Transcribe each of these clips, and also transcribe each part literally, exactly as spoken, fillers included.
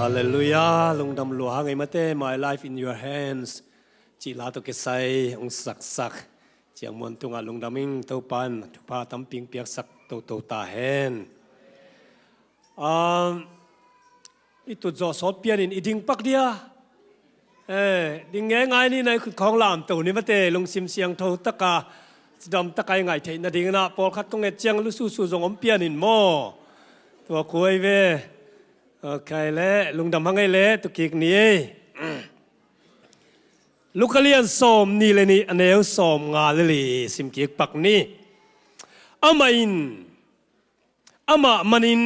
Halleluiah. Lungdam lua hang ei mate, My Life in Your Hands cih la tawh kisai hong saksak Ciang Muan tungah lungdam ing. Topa'n thupha tampi piaksak toto ta hen. Um, i tut zawh sawt pianin i ding pak dia. Eh, ding nge ngai ni, na i khut khawng lamto ni mate, lungsim siangtho taka, cidam taka i ngaih theih nadingin ah, pawlkhat kong et ciang lususu zong om pianin maw. Tua khuai ve. Ok le, lungdam hang ei le, tu kik ni ei. Luka lian sawm nih le nih, a neu sawm nga le li sim kik pak ni. Amah in, amah manin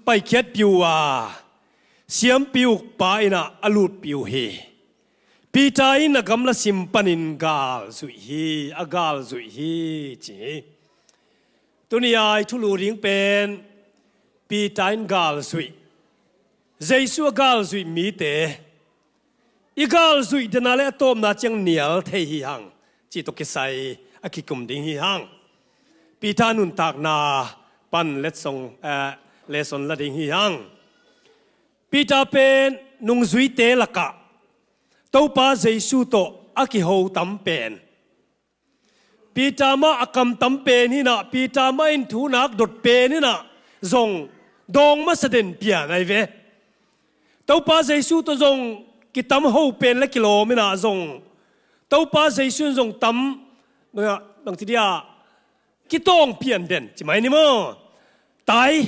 paikhiatpih uh a, siampi ukpa inn ah a lutpih uh hi. Peter in a gamla sim panin gal zuih hi, a gal zuih hi, ci hi. Tuni-a i thulu ding pen Peter in gal zuih, Jesu a gal zuih mite, i gal zuih dena le a tawpna ciang nial thei hi hang, cih tawh kisai a kikum ding hi hang. Peter nuntakna pan letsong, eh, lesson la ding hi hang. Peter pen nungzuite lakah Topa Jesu tawh a kiho tam pen, Peter mah a kam tam pen hi-in ah, Peter mah in thu nak dot pen hi-in ah, zong dawng masa den pian ahi ve. Topa Jesu tawh zong kitam ho pen le kilawm hi-in ah zong, Topa Jesu in zong tam, bang ci dia, kitawng pian den ci mai ni maw. Tai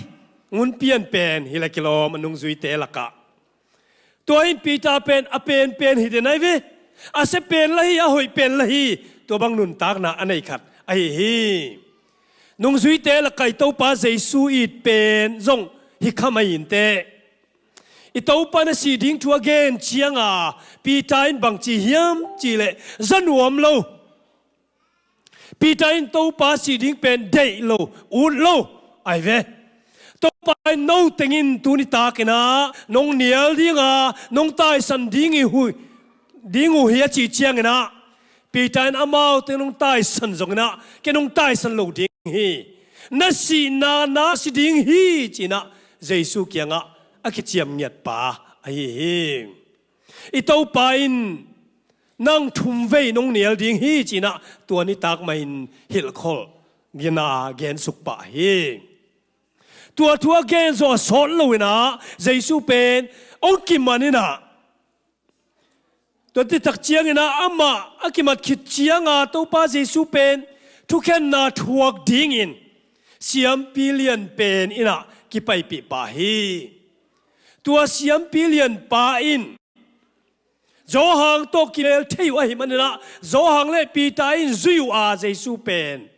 ngun pian pen hi le kilawm a nungzuite lakah. Tua in Peter pen a penpen hi den ahi ve. A sia pen la hi, a hoih pen la hi. Tua bang nuntakna a nei khat ahi hi. Nungzuite lakah i Topa Jesu it pen zong hi kha mai inteh. I Topa in a sih ding thu a gen cianga Peter in bang ci hiam cih leh, za nuam lo. Peter in Topa sih ding pen deih lo, ut lo ahi ve. Topa in, "No teng in tuni takin ah nong nial ding a, nong taisan ding i hu, ding uh hi," a cih ciangin ah, Peter in, "Amau teng nong taisan zongin ah, kei nong taisan lo ding hi. Na sihna na si ding hi," ci-in ah Jesu kiangah a kiciam ngiat pa ahi hi. I Topa in, "Nang thum vei nong nial ding hi," ci-in ah tua nitak mah in hilhkholh gina gensuk pah hi. Tua thu a gen zawh a sawt lo-in ah Jesu pen hong kiman in ah, tua citak ciangin ah amah a kimat khit cianga Topa Jesu pen thukhenna thuak dingin siampi lian pen inn ah kipaipih pah hi. Tua siampi lian pa in Johan tawh kimel thei uh ahih manin ah, Johan le Peter in zui uh a, Jesu pen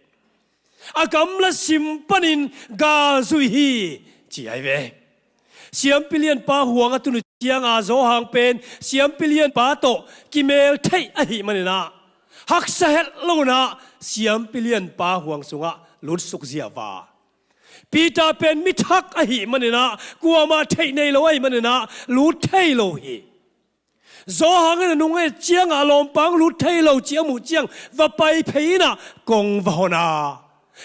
a gamla sim panin gal zuih hi, ci ahi ve. Siampi lianpa huang a tun uh cianga Johan pen siampi lianpa tawh kimel thei ahih manin ah, haksa het lo-in ah siampi lianpa huang sungah lutsuk ziau a. Peter pen mithak ahih manin ah, kuamah theih nei lo ahih manin ah, lut thei lo hi. Johan in a nung et ciangah a lawmpa hong lut thei lo cih a muh ciang va pai phei-in ah kong va hon a,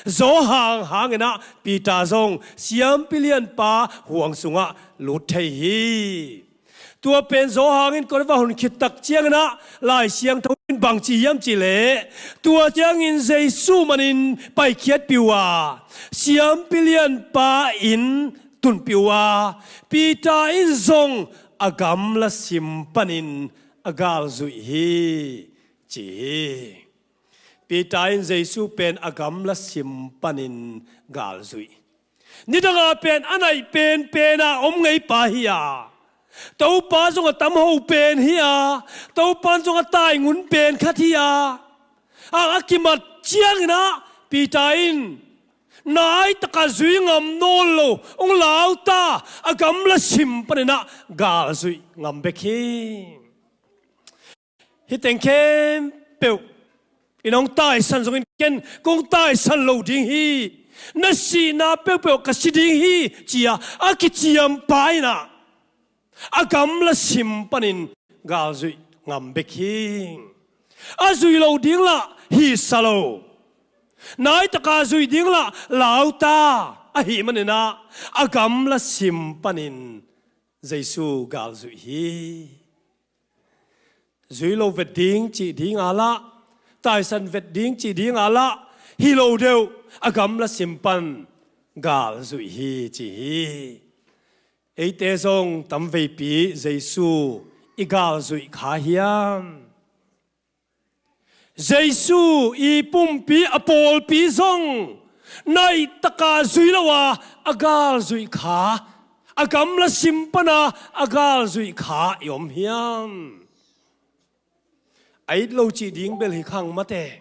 Johan hangin ah Peter zong siampi lianpa huang sungah lut thei hi. Tua pen Johan in kong va hon khit tak ciangin ah Lai Siangtho in bang ci hiam cih leh, tua ciangin Jesu manin paikhiatpih uh a, siampi lianpa inn tunpih uh a, Peter in zong a gamla sim panin a gal zuih hi, ci hi. Peter in Jesu pen a gamla sim panin gal zuih. Nidanga pen a naih penpen a om ngei pa hi a, Topa zong a tam ho pen hi a, Topa zong a tai ngun pen khat hi a, a, a kimat ciangin ah Peter in nai taka zui ngam nawn lo, hong lau ta, a gamla sim panin ah gal zuih ngam bek hi. Hih teng khempeuh in hong taisan zongin ken kong taisan lo ding hi. Na sihna peuhpeuh ka si ding hi, ci-a a kiciam pa in ah a gamla sim panin gal zuih ngam bek hi. A zuih loh ding lah hisa lo, nai taka zuih ding lah lau ta ahih manin ah a gamla sim panin Jesu galzuih hi. Zui lo vet ding cih dinga lah, taisan vet ding cih dinga lah hi lo deuh, a gamla sim pan galzuih hi ci hi. Eite zong tamveipi Jesu i galzuih kha hiam? Jesu i pumpi a pawlpi zong naihtaka zui lo a, a galzuih kha, a gamla sim pana a galzuih kha i om hiam? A it lo cih ding bel hi khang mate.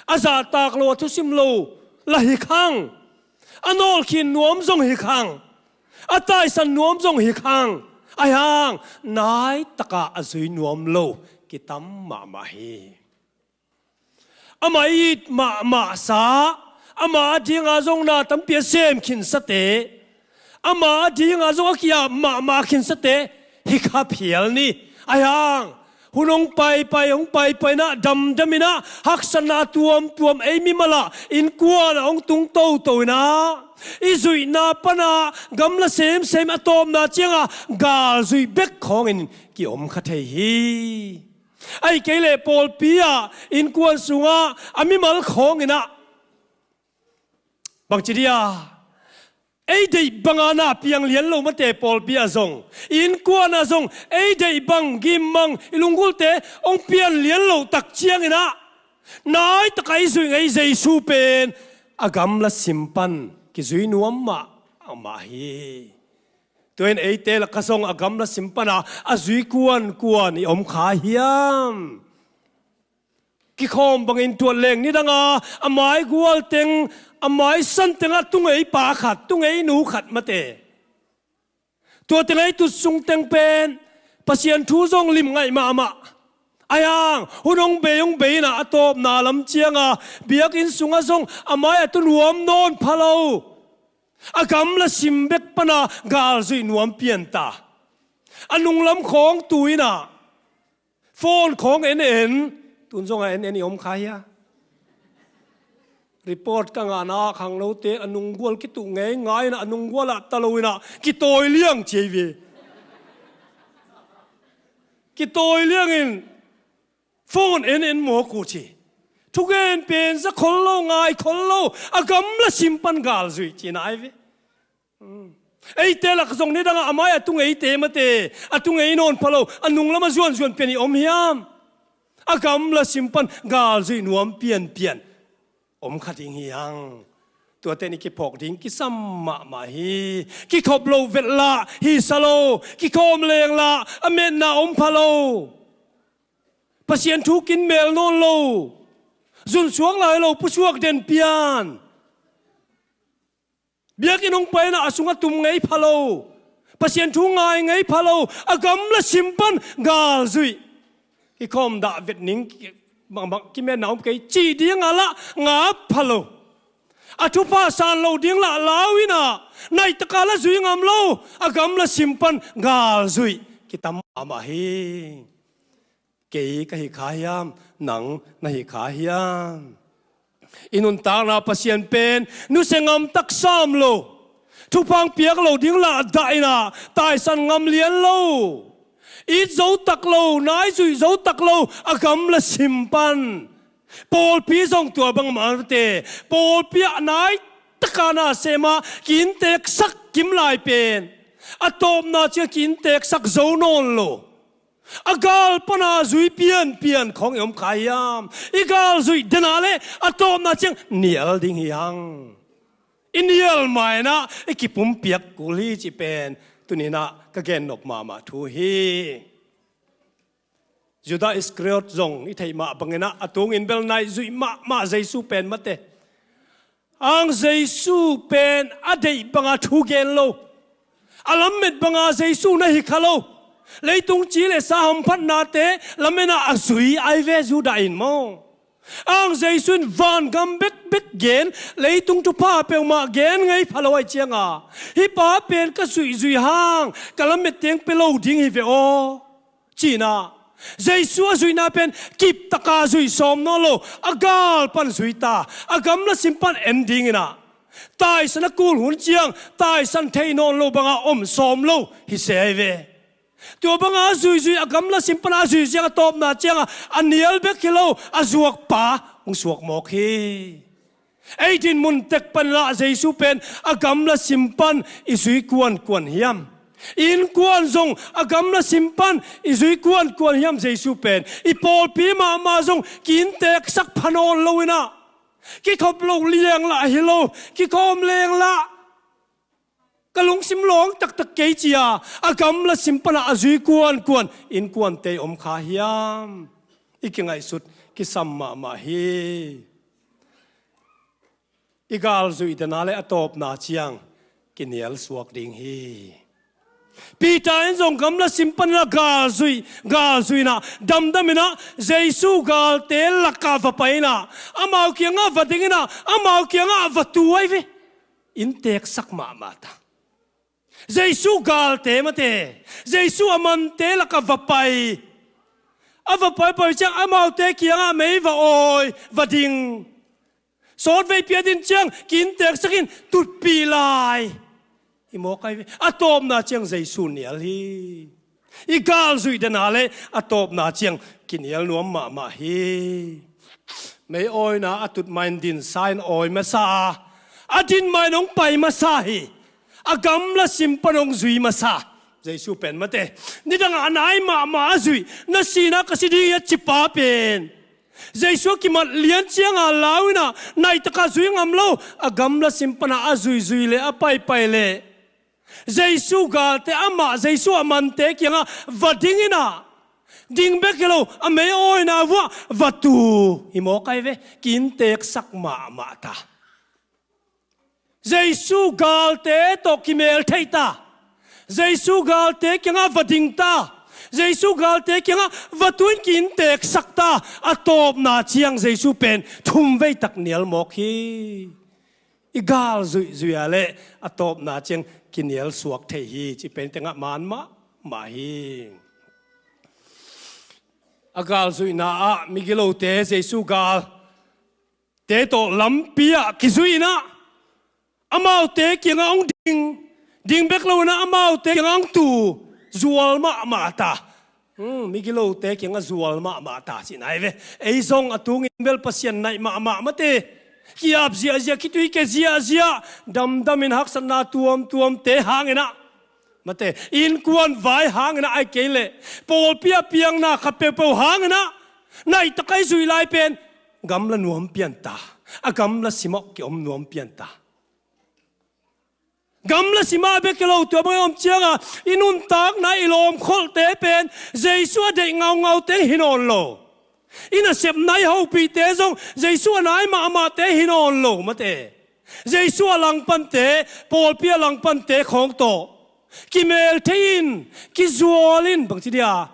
A zahtak lo, a thusim lo lah hi khang. A nawlkhin nuam zong hi khang. A taisan nuam zong hi khang. Ahi hang, naitaka a zui nuam lo kitam mahmah hi. Amah i it mahmahsa, ama adinga zong na tampi a sem khinsate, ama adinga zong a ki-ap mahmah khinsate hi kha phial ni. Ahi hang, hun hong paipai, hong paipai inah, damdam inah, haksatna tuamtuam ei mimal ah, innkuan ah hong tung toto inah, i zuihna pana gamla semsem a tawpna cianga galzuih bek khawngin ki-om kha thei hi. Ahih kei leh pawlpi ah, innkuan sungah a mimal khawng inah, bangci dia, ei deih banga na piang lian lo mate pawlpi ah zong, innkuan ah zong ei deih bang, gim bang, i lunggulte hong pian lian loh tak ciang inah, naitaka i zuih ngei Jesu pen a gamla sim pan kizui nuam mahmah hi. Tua in eite lakah zong a gamla sim pana a zui kuankuan i om kha hiam? Kikhawm bangin tuat leng nidanga a maigual teng, a maisan tengah tungei pa khat, tungei nu khat mate, tua tengei tut sung teng pen Pasian thu zong limngaih mahmah. Ahi hang, hun hong bei hong bei inah, a tawpna lam cianga biakinn sungah zong a mai a tu nuam nawn pha lo. A gamla sim bek pana galzuih nuam pian ta. A nunglam khawng tu inah, phone khawng en en, tun zongah en en i om kha hia? Report ka ngahna ah khangnote a nunggual kituh ngeingai inah, a nunggual ah ta lo inah kitawi liang ci ei ve. Kitawi liangin phone en en mawk uh ci. Thugen pen za khol lo, ngai khol lo, a gamla sim pan galzuih cihna ai ve. Eite lak zong nidangah a mai a tung eite mate, a tung ei nawn pha lo, a nunglam a zuanzuan pian i om hiam? A gamla sim pan galzuih nuam pianpian om kha ding hi hang. Tuate ni kiphawk ding kisam mahmah hi. Kikhop loh vetlah hisa lo, kikhawm lenglah a metna om pha lo. Pasian thu kinmel nawn lo, zunsuak lai lo, pusuak den pian. Biakinn hong paina a sungah tum ngei pha lo, Pasian thu ngai ngei pha lo, a gamla sim pan galzuih. Kikhawm dah vet ning, ki-, bang, bang, kimetna om kei cih dingah lah ngap pha lo. A thupha san lo ding lah lau inah, naihtaka lah zui ngam lo, a gamla sim pan galzuih kitam mahmah hi. Kei ka hi kha hiam? Nang na hi kha hiam? I nuntakna Pasian pen nusia ngam tak sam lo, thupha piak lo ding lah dah inah, taisan ngam lian lo, it zo tak lo, nai zuih zo tak lo, a gamla sim pan. Pawlpi zong tua bang mah te, pawlpi ah nai taka na sem a, ki-innteeksak kim lai pen a tawpna ciang ki-innteeksak zo nawn lo. A gal pana zui pianpian khawng i om kha hiam? I galzuih dena le a tawpna ciang nial ding hi hang. I nial mainah i kipumpiak kul hi cih pen tuninah ka gennop mahmah thu hi. Judah Iskariot zong i theih mah banginah a tungin bel naih zuih mahmah Jesu pen mate. Ang Jesu pen a deih banga thu gen lo, a lammet banga Jesu na hi kha lo. Leitung ci le sa hamphatnate lamena a zui ai ve Judah in maw. Ang Jesu in vangam bekbek gen, leitung thupha peuhmah gen ngei pha lo ai cianga, hih pa pen ka zuihzuih hang ka lammet teng pe lo ding hi ve aw. Cihna, Jesu a zuihna pen kiptaka zuih sawm nawn lo, a gal pan zui ta, a gamla sim pan en dinginah, Taisan a kul hun ciang taisan thei nawn lo banga om sawm lo hi se ahi ve. Tua banga a zuizui, a gamla sim pana a zui ciang a tawpna cianga a nial bek hi lo, a zuakpa hong suak mawk hi. Ei dinmun tek panah Jesu pen a gamla sim pan i zui kuankuan hiam? I innkuan zong a gamla sim pan i zui kuankuan hiam? Jesu pen i pawlpi mahmah zong ki-innteeksak pha nawn lo inah, kikhop loh lianglah hi lo, kikhawm lenglah ka lungsim lawng taktak kei cia a gamla sim pana a zui kuankuan innkuante i om kha hiam? I kingaihsut kisam mahmah hi. I galzuih dena le a tawpna ciang kinial suak ding hi. Peter in zong gamla sim panin a galzuih, galzuih inah, damdam inah, Jesu galte lakah va pai inah, amau kiangah va ding inah, amau kiangah va tu ahi ve. Innteeksak mahmah ta. Jesu galte mate, Jesu a mante lakah va pai. A va paipai ciang amaute kiangah mei va awi, va ding. Sawtvei pia din ciang ki-innteeksak in tutpih lai. Hi mawk ahi ve. A tawpna ciang Jesu nial hi. I galzuih dena le a tawpna ciang kinial nuam mahmah hi. Mei awina a tut ma in dinsa in awi masa a, a din ma in hong pai masa hi. A gamla sim pan hong zui masa. Jesu pen mate, nidangah a nai mahmah a zuih, na sina ka si ding hi a cipa pen Jesu a kimat lian cianga lau inah, naihtaka zui ngam lo, a gamla sim pana a zuizui le a paipai le Jesu galte amah Jesu a mante kiangah va ding inah, ding bek hi lo, a mei awina vuah va tu. Hi mawk ahi ve. Ki-innteeksak mahmah ta. Jesu galte tawh kimel thei ta. Jesu galte kiangah va ding ta. Jesu galte kiangah va tu in ki-innteeksak ta. A tawpna ciang Jesu pen thumvei tak nial mawk hi. I galzuihzuih a le a tawpna ciang kinial suak thei hi, ci pen tengah man mahmah hi. A galzuihna ah migilote Jesu gal te tawh lampi ah kizui inah, amaute kiangah hong ding, ding bek lo inah amaute kiangah hong tu, zual mahmah ta. Hmm, migilote kiangah zual mahmah ta cihna hi ve. Ei zong a tungin bel Pasian naih mahmah mate, ki-ap ziahziah, kitui ke ziahziah, damdamin haksatna tuamtuamte hang inah, mate, innkuan vai hang inah, ahih kei leh pawlpi a piangna khat peuhpeuh hang inah, naihtaka i zuih lai pen gamla nuam pian ta. A gamla simah ki-om nuam pian ta. Gamla simah bek hi lo, tua bang i om cianga i nuntakna, i lawmkholhte pen Jesu a deih ngaungaute hi nawn lo. I nasepna, i hopihte zong Jesu a nai mahmahte hi nawn lo mate. Jesu a langpante, pawlpi a langpante khawng tawh kimel thei in, kizual in, bangci dia,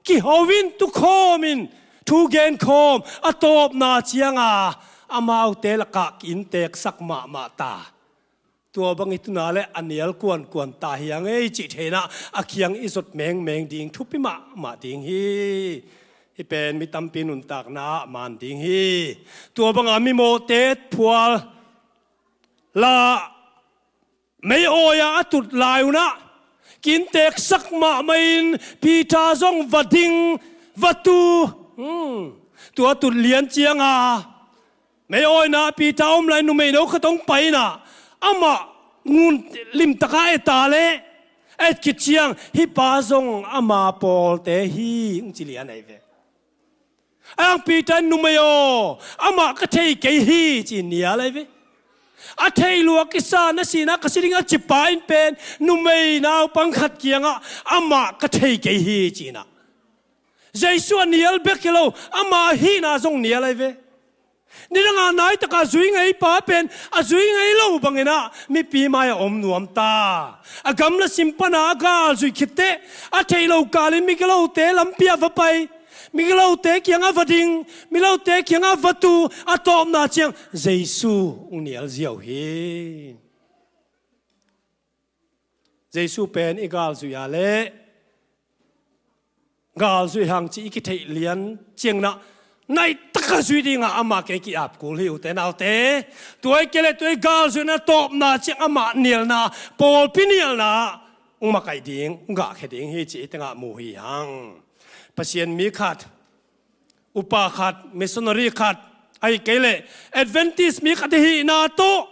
kiho in, tukhawm in, thu genkhawm, a tawpna cianga amaute lakah ki-innteeksak mahmah ta. Tua bang i tuna le a nial kuankuan ta hi a ngei cih thei inah a kiang i zot mengmeng ding thupi mahmah ding hi. Hih pen mi tampi nuntakna ah man ding hi. Tua banga mimawhte phual la mei awi-a a tut lai unah ki-innteeksak mahmah in Peter zong va ding, va tu. Hmm. Tua tut lian cianga mei awina Peter om lai numei no khat hong pai inah, amah ngun limtaka et a le, et khit ciang, hih pa zong ama pawlte hi, hong ci lian ahi ve. Ang Peter in, numei aw, amah ka thei kei hi, ci nial ahi ve. A theih lua kisa, na sina ka si ding a cipa in pen numei naupang khat kiangah amah ka thei kei hi, ci inah. Jesu a nial bek hi lo, ama hihna zong nial ahi ve. Nidanga naitaka zui ngei pa pen a zui ngei lo banginah mipi mai-ah om nuam ta. A gamla sim pana a galzuih khitteh a theih lo kalin migilote lampi ah va pai, migilote kiangah va ding, migilote kiangah va tu, a tawpna ciang Jesu hong nial ziau hi. Jesu pen i galzuih a leh galzuih hang cih i kitheih lian cianginah naitak ka zuih dingah amah kei ki-ap kul hi, ute naute. Tua i kei le tua i galzuihna tawpna ciang amah nialna, pawlpi nialna hong makaih ding, hong gahkhia ding hi ci i tengah mu hi hang. Pasian mi khat, upa khat, missionary khat, ahih kei leh Adventist mi khat i hihna tawh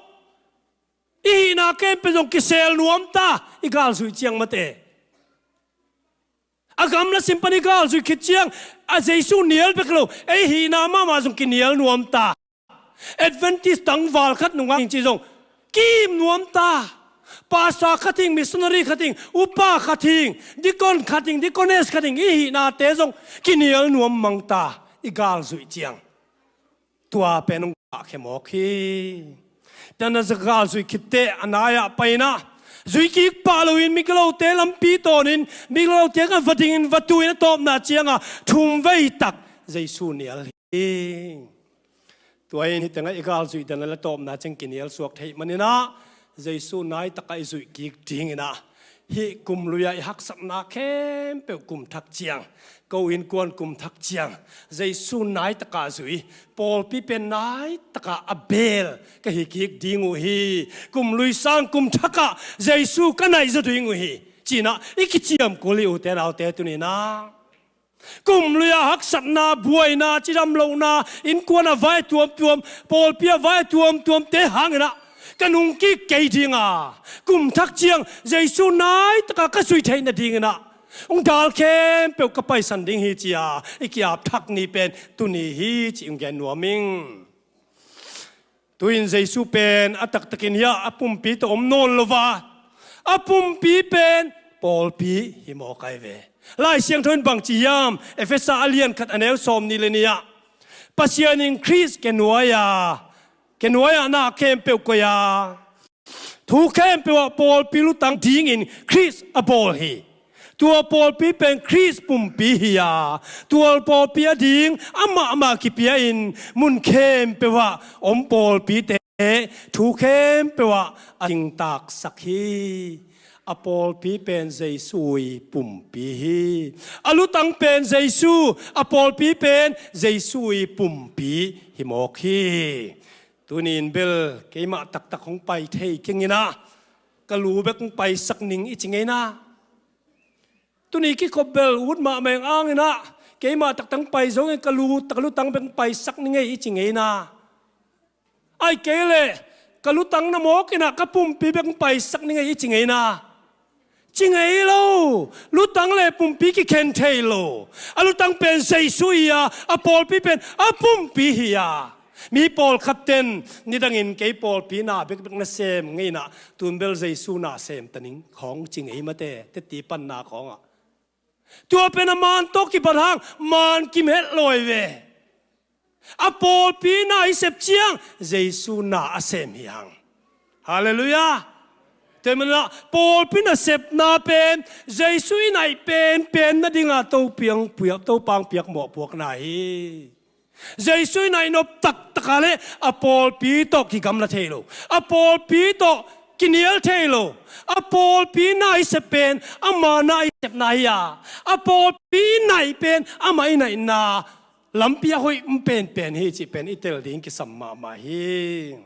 i hihna khempeuh zong kisel nuam ta, i galzuih ciang mate. A gamla sim pan i galzuih khit ciang a Jesu nial bek lo, ei hihna mahmah zong kinial nuam ta. Adventist tangval khat nungah ci zong ki-im nuam ta. Pastor khat hing, missionary khat hing, upa khat hing, deacon khat hing, deaconess khat hing, i hihnate zong kinial nuam mang ta, i galzuih ciang. Tua pen hong gahkhia mawk hi. Tua na za galzuih khitteh a nai-ah pai-in ah, zuih kik pah loin migilote lampi tawnin, migilote kha va dingin va tu-in a tawpna ciangah thumvei tak Jesu nial hi. Tua in hih tengah i galzuih dan a la tawpna ciang kinial suak theih manin ah, Jesu naitakah i zuih kik dingin ah, hih kum lui-ah i haksatna khempeuh kum thak ciang, ko innkuan kum thak ciang, Jesu naitakah zui, pawlpi pen naitakah a beel ka hi kik ding uh hi. Kum lui sang kum thakah Jesu ka naih zaw ding uh hi, ci-in ah i kiciam kul hi, ute naute, tuni-in ah. Kum lui-ah haksatna, buaina, cidam lohna, innkuan a vai a tuamtuam, pawlpi a vai a tuamtuamte hangin ah ka nungkik kei ding a, kum thak ciang Jesu naitakah ka zuih theih nadingin ah hong dal khempeuh ka paisan ding hi, ci-a i ki-ap thak ni pen tuni hi cih hong gen nuam ing. Tu-in Jesu pen a taktakin hiah a pumpi tawh om nawn lo a, a pumpi pen pawlpi hi mawk ai ve. Lai Siangtho in bangci hiam? Efesa a lian khat a neu sawmnih le nih ah, Pasian in Khrist ke nuai-a, ke nuai-ah na khempeuh koih a, thu khempeuh ah pawlpi lutang dingin Khrist a bawl hi. Tua pawlpi pen Khrist pumpi hi a, tua pawlpi ading amah mah kipia-in mun khempeuh ah om pawlpite thu khempeuh ah a cingtaksak hi. A pawlpi pen Jesu i pumpi hi. A lutang pen Jesu, a pawlpi pen Jesu i pumpi hi mawk hi. Tuni-in bel keimah taktak hong pai thei keng in ah, ka lu bek hong paisak ning i ci ngei na. Tuni kikhop bel ut mahmah ing, ang in ah, keimah taktak hong pai zongin ka lu, ka lutang bek hong paisak ning ei i ci ngei na. Ai kei leh ka lutang na mawk in ah, ka pumpi bek hong paisak ning ei i ci ngei na. Ci ngei lo. Lutang le pumpi kikhen thei lo. A lutang pen Jesu hi a, a pawlpi pen a pumpi hi a. Mi pawlkhat ten nidangin kei pawlpi na bekbek na sem ngei in ah, tun bel Jesu na sem ta ning khawng ci ngei mate, teti panna khawngah. Tua pen a man tawh kibat hang man kim het lo ai ve. A pawlpi na i sep ciang Jesu na a sem hi hang. Halleluiah. Tua manin ah pawlpi nasepna pen Jesu i naih penpen nadingah Topa hong piak, Topa hong piak mawhpuakna hi. Jesu i naih nop taktak a leh a pawlpi tawh kigamla thei lo, a pawlpi tawh kinial thei lo. A pawlpi na i sep pen ama na i sepna hi a, a pawlpi i naih pen ama i naihna lampi a hoih penpen hi cih pen i tel ding kisam mahmah hi.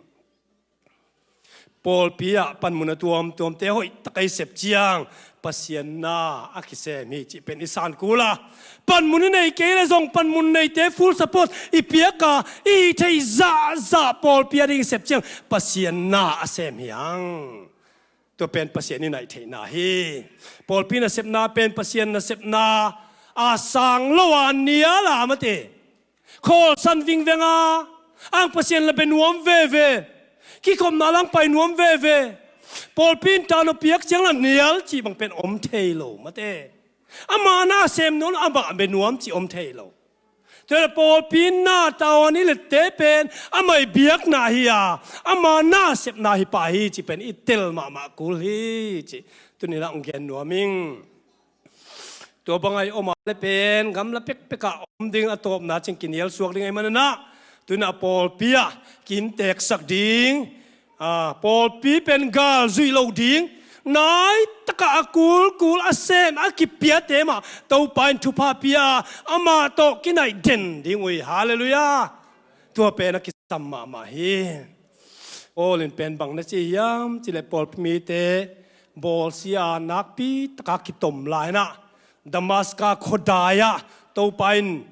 Pawlpi ah panmun a tuamtuamte hoih tak a i sep ciang Pasian na a kisem hi cih pen i san kul a, panmun i nei kei leh zong panmun neite full support i piak a, i hih theih zahzah pawlpi ading i sep ciang Pasian na a sem hi hang. Tua pen Pasian i naih theihna hi. Pawlpi nasepna pen Pasian nasepna a sang lo a, nial a mate. Khawlsan vingveng a, ang Pasian la bia nuam veve, kikhopna lang pai nuam veve. Pawlpi in tan a piak ciang la nial cih bang pen om thei lo mate. Ama na sem nuam, amah bia nuam cih om thei lo. Tua leh pawlpi na tan a i lette pen amah i biakna hi a, ama na sepna hi pah hi cih pen i tel mahmah kul hi cih tuni-in ah hong gen nuam ing. Tua bang a i om a leh pen gamla pekpek ah om ding, a tawpna ciang kinial suak ding ahih manin ah, tu-in ah pawlpi ah ki-innteeksak ding, a, pawlpi pen gal zuih loh ding, Nai takah a kulkul a sem a kipiate mah Topa in thupha pia a, amah tawh kinaih den ding uh hi. Halleluiah. Tua pen a kisam mahmah hi. Paul in pen bang na ci hiam cih leh pawlpi mite bawlsia a nakpi taka kitom lai-in ah Damaska khuadai ah Topa in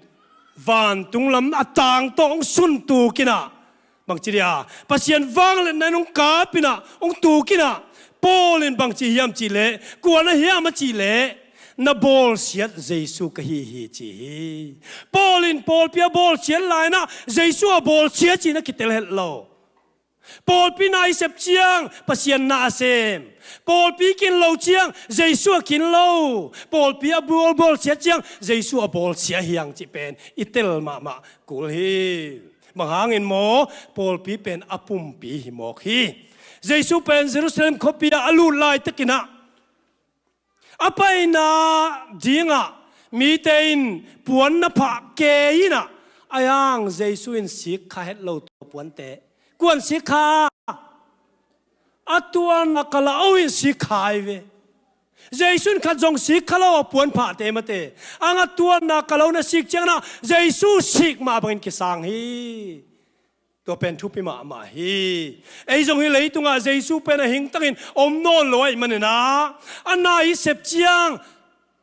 vantung lam a tang tawh hong suntuk in ah, bangci dia, Pasian vangliatna in hong kap in ah, hong tuk in ah, Paul in bangci hiam cih leh, kua na hiam a cih leh, na bawlsiat Jesu ka hi hi ci hi. Paul in pawlpi a bawlsiat lai-in ah Jesu a bawlsia ci-in a kitel het lo. Pawlpi na i sep ciang Pasian na a sem. Pawlpi kin lo ciang Jesu a kin lo. Pawlpi a bawl, bawlsiat ciang Jesu a bawlsia hi hang cih pen i tel mahmah kul hi. Bang hangin maw, pawlpi pen a pumpi hi mawk hi. Jesu pen Jerusalem khuapi ah a lut laitakin ah a paina dingah mite in puan na phah kei in ah, ahi hang Jesu in sik kha het lo tua puante. Kuan sik kha? A tuanna kal a o in sik kha hi ve. Jesu in khat zong sik kha lo a puan phahte mate. Ang a tuanna kal a o na sik ciangin ah Jesu sik mah bangin kisang hi. Tua pen thupi mahmah hi. Ei zong hi leitungah Jesu pen a hingtakin om nawn lo ahih manin ah, a na i sep ciang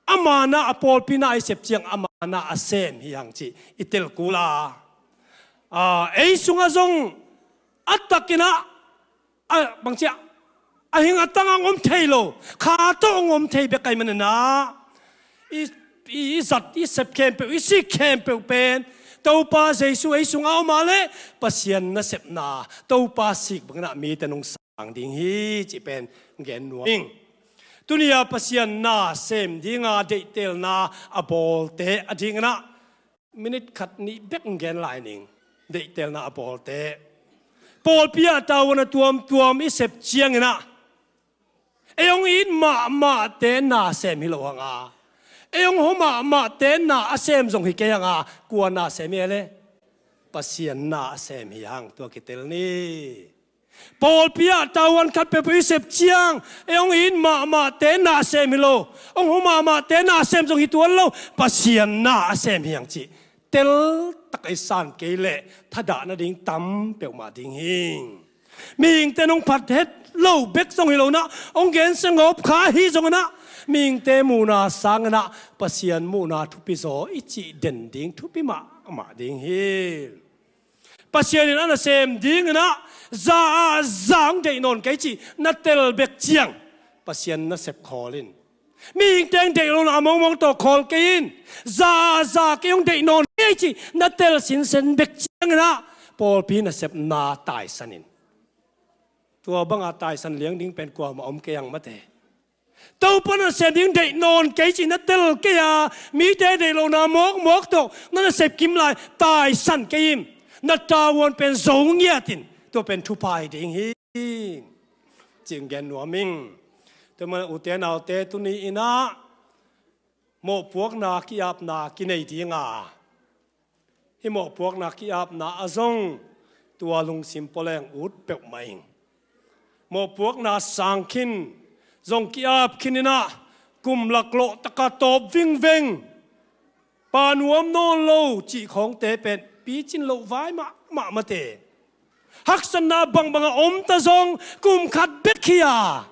ama na, a pawlpi na i sep ciang ama na a sem hi hang cih i tel kul a. Ah, ei sungah zong a takin ah, a, bangci a, a hing a tang hong om thei lo, kha tawh hong om thei bek ahih manin ah, i, i, i zat, i sep khempeuh, i sik khempeuh pen Topa Jesu ei sungah om a leh Pasian nasepna, Topa sik bangin ah mite nong sang ding hi cih pen gen nuam ing. Tuni-a Pasian na sem dinga deihtelna a bawlte a dingin ah minit khat nih bek gen lai ning. Deihtelna a bawlte. Pawlpi ah tavuan a tuamtuam i sep ciangin ah, ei hong it mahmahte na sem hi lo hang a, ei hong hua mahmahte na a sem zong hi kei hang a, kua na sem hi a le? Pasian na a sem hi hang, tua kitel ni. Pawlpi ah tavuan khat peuhpeuh i sep ciang, ei hong it mahmahte na sem hi lo, hong hua mahmahte na sem zong hi tuan lo, Pasian na a sem hi hang cih tel tak a i san kei leh thadah nading tam peuhmah ding hi. Mihingte nong phat het lo bek zong hi lo in ah, hong gensia ngawp kha hi zongin ah, mihingte muhna sangin ah Pasian muhna thupi zaw i cih den ding thupi mahmah ding hi. Pasian in a nasem dingin ah za a za hong deih nawn kei cih na tel bek ciang Pasian nasep khawl in. Mihingte hong deih lohna mawkmawk tawh khawl kei in. Za a za kei hong deih nawn kei cih na tel sinsen bek ciangin ah pawlpi nasepna taisan in. Tua banga taisan liang ding pen kuamah om kei hang mate. Topa nasem ding deih nawn kei cih na tel kei a, mite deih lohna mawkmawk tawh na nasep kim lai taisan kei in. Na tavuan pen zo ngiat in, tua pen thupha hi ding hi. Cih gen nuam ing. Tua manin ute naute, tuni in ah mawhpuakna ki-apna kinei ding a, hih mawhpuakna ki-apna ah zong tua lungsim pua leng ut peuhmah ing. Mawhpuakna sang khin, zong ki-ap khin in ah, kum laklawh taka tawp vingveng, pa nuam nawn lo cih khawngte pen picin loh vai mahmah mate. Haksatna bangbang a om ta zong kum khat bek hi a,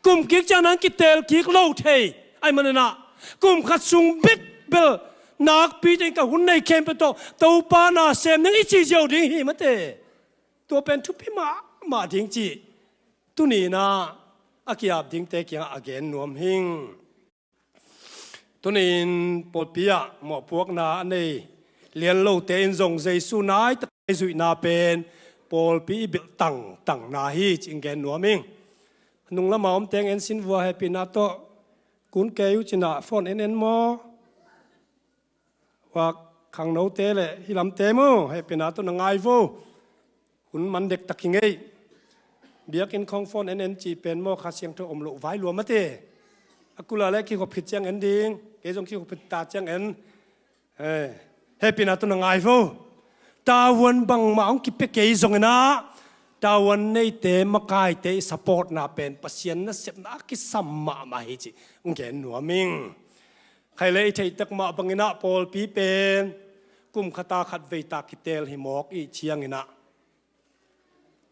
kum kik ciang nang kitel kik lo thei ahih manin ah, kum khat sung bek bel nakpi tein ka hun nei khempeuh tawh Topa na sem ning i ci ziau ding hi mate. Tua pen thupi mahmah ding cih tuni in ah a ki-ap dingte kiangah a gen nuam hing. Tuni-in pawlpi ah mawhpuakna a nei lian lote in zong Jesu nai tak a i zuihna pen pawlpi i belh tangtangna hi, ci-in gen nuam ing. A nung lama omte hong en sin vua, hehpihna tawh kun kei uh cin ah phone en en maw? Ua, khangnote le hih lamte maw, hehpihna tawh na ngai vo. Hun man dektak hi ngei. Biakinn khawng phone en en cih pen maw, Kha Siangtho om loh vai lua mate. A kula le kikhop khit ciang en ding, kei zong kikhop khit ta ciang en. Eh, hehpihna tawh na ngai vo. Tavuan bangmah hong kipia kei zongin ah, Tavuan neite, makaite i supportna pen Pasian nasepna a kisam mahmah hi cih gen nuam ing. Khaile i theihtak mah bangin ah pawlpi pen kum khata khat veita kiteel hi mawk i ciangin ah,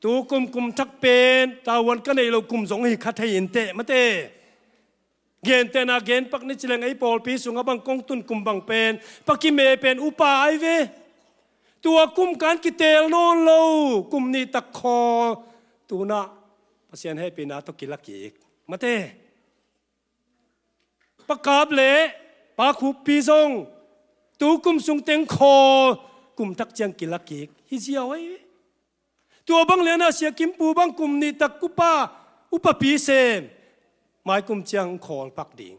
tu kum kum thak pen tavuan ka neih loh kum zong hi kha thei inteh mate. Gentehna gen pak ni cileng, ei pawlpi sungah bang kong tun kum bang pen pakime pen upa ai ve. Tua kum kan kiteel nawn lo, kum nih tak khawl, tunah Pasian hehpihna tawh kila kik mate. Pakap le pakhupi zong tu kum sung teng khawl, kum thak ciang kila kik hi ziau ai ve. Tua bang lianah Sia Kimpu bang kum nih tak upa, upapi sem, maikum ciang khawl pak ding.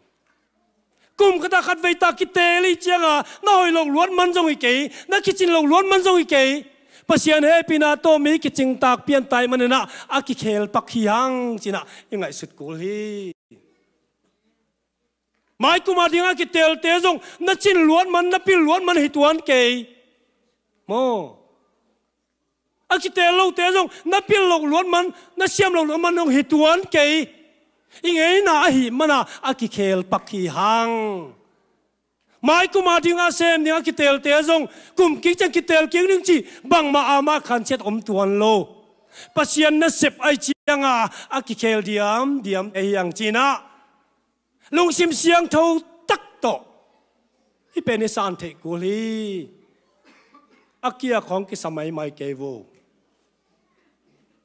Kum khatah khat veita kiteel i cianga na hoih loh luat man zong hi kei, na kicin loh luat man zong hi kei. Pasian hehpihna tawh mi kicingtak piantai maninah a kikheel pak hi hang cinah i ngaihsut kul hi. Maikum a dinga kiteelte zong na cin luat man, na pil luat man hi tuan kei. Maw? A kiteel lote zong na pil loh luat man, na siam loh luat man zong hi tuan kei. I ngeina ahih mana a kikheel pak hi hang. Maikum a dinga sem dinga kiteelte zong kum kik ciang kiteel kik ding cih bangmah ama khansiat om tuan lo. Pasian nasep ai cianga a kikheel diamdiam te hi hang cinah lungsim siangtho tak tawh i pen i san theih kul hi. A kia khawng kisa maimai kei vo.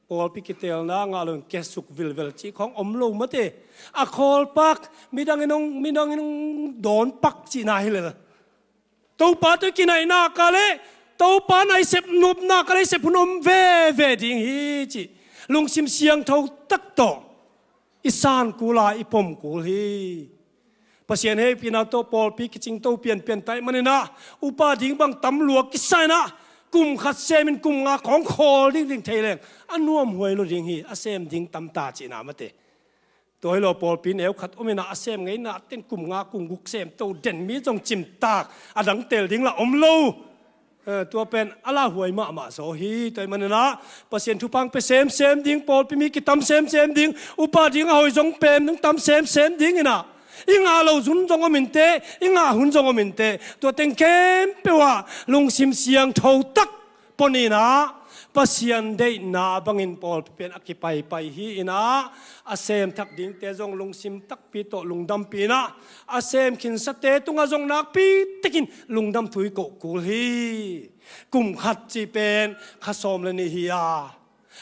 Pawlpi kiteelna ngah loin kesuk vilvel cih khawng om lo mate. A khawl pak, midangin hong, midangin hong dawn pak cihna hi lel. Topa tawh i kinaihna ka le Topa naisep nopna ka le i sep hun om veve ding hi cih lungsim siangtho tak tawh i san kul a i pom kul hi. Pasian hehpihna tawh pawlpi kicing to pianpian tai maninah upa ding bang tam lua kisa inah kum khat semin kum nga khawng khawl ding ding thei leng a nuamhuai lo ding hi, a sem ding tamta cihna mate. Tua hi lo pawlpi neu khat om inah a sem ngeina ten kum nga kum guk sem to den mi zong cimtak a dang teel ding lah om lo. Eh, tua pen a lauhuai mahmah zaw hi. Tua hi maninah Pasian thupha hong pia semsem ding, pawlpi mi kitam semsem ding, upa ding a hoih zong pen hong tam semsem ding inah i ngah loh hun zong om inteh, i ngah hun zong om inteh. Tua teng khempeuh ah lungsim siangtho tak pua ni inah Pasian deihna bangin pawlpi pen a kipaipai hi inah a sem thak dingte zong lungsim takpi tawh lungdampih inah a sem khinsate tungah zong nakpi takin lungdam thu i koh kul hi. Kum khat cih pen kha sawm le nih hi a,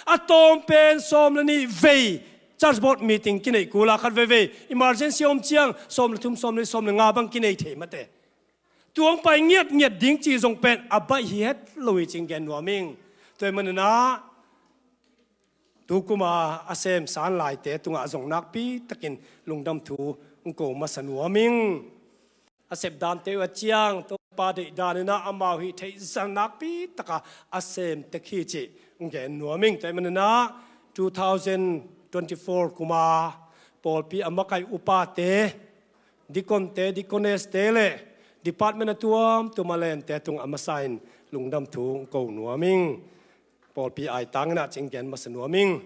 a tawm pen sawm le nih vei church board meeting kineih kul a, khat veivei emergency om ciang sawm le thum, sawm le, sawm le nga bang kinei thei mate. Tua hong pai ngiatngiat ding cih zong pen a baih hi het lo hi cih gen nuam ing. Tua hi maninah tu kuma a sem san laite tungah zong nakpi takin lungdam thu hong ko masa nuam ing. A sep dante uh a ciang Topa deih dan inah amau hih theih zah nakpi taka a sem tek hi cih hong gen nuam ing. Tua hi maninah two thousand twenty-four kuma pawlpi a makaih upate, deaconte, deaconess-te le department a tuamtuam a lente tungah a masa in lungdam thu hong ko nuam ing. Pawlpi aitang inah cih gen masa nuam ing.